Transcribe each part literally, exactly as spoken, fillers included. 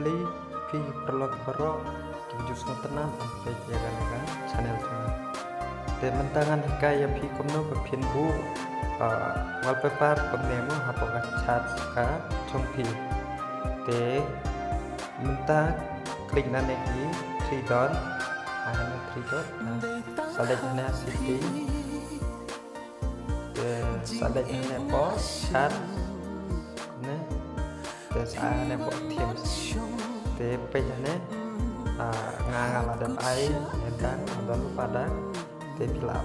Phi paralok baroh ki ju sngewtynnat ban peit ïa kane ka channel jong nga. Te mynta ngan hikai ïa phi kumno ba phin buh, ah, wallpaper kumne mo hapoh ka chat ka jong phi. Te mynta klik na ne ki three dot, ah, na three dot, ah, select na setting. Te select hangne hapoh chat ne. Te sa hangne hapoh themes. Te peit hangne, ah, nga nga la dep ai ne dang, nga don lypa dang. Te phi lah.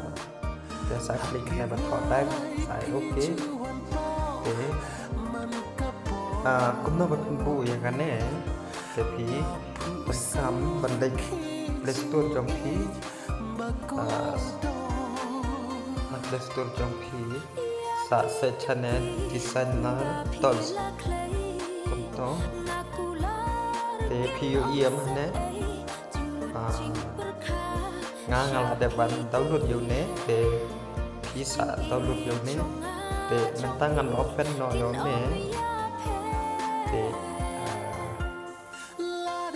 Te sa klik hangne ba thoh dang, sa ai okay. Te, ah, kumno ba phin buh ïa kane. Te phi pyrshang ban leit Play Store jong phi. Ah, na Play Store jong phi sa search hangne designer tools. Kumto. Te phi ïohi em hangne. Ah, nga nga la dep ban download ïa une. Te phi sa download ïa une. Te mynta ngan open noh ïa une. Te, ah,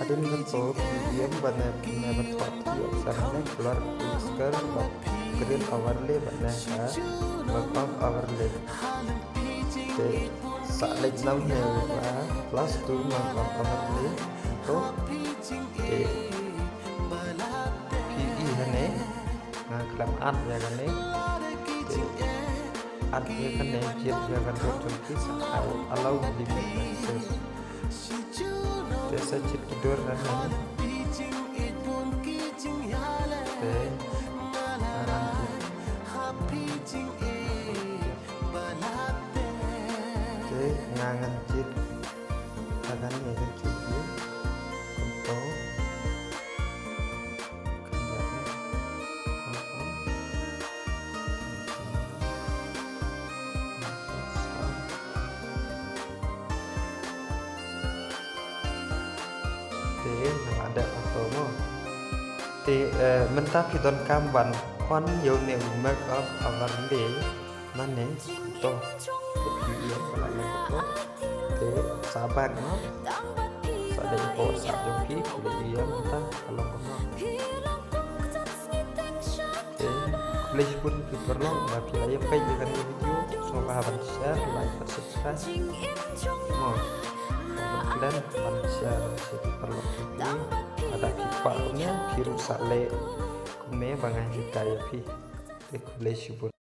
hadien kata phi ïohi em ba ne, ne ba thoh phi option ne color, whisker, ba green overlay ba ne ka map overlay. Te sa leit na une ba plus two map overlay. To te phi ïohi hangne nga khlem add ïa kane. Te add ïa kane, jied ïa ka dur jong phi, sa ai allow limit access. Te sa jied ki dur hangne. Te nga ngan jied. Te nga ngan jied. Te ngan jied. Kumto. Te nga la dep auto mo. Te, eh, mynta phi donkam ban on ïa une u makeup overlay. Nane to. Te phi ïa ka la ïa to. Te sa back mo. Sa dei ko sa jong phi, phi ïa mynta ka long mo. Te khublei shibun ki paralok ba phi la ïa peit ïa kane ka video. Sngewbha ban share, like bad subscribe. Mo. Khlem ban share sha ki paralok ki. Lada phi kwah kumne phi ruh sa leh kumne ba nga hikai ïa phi. Te khublei shibun.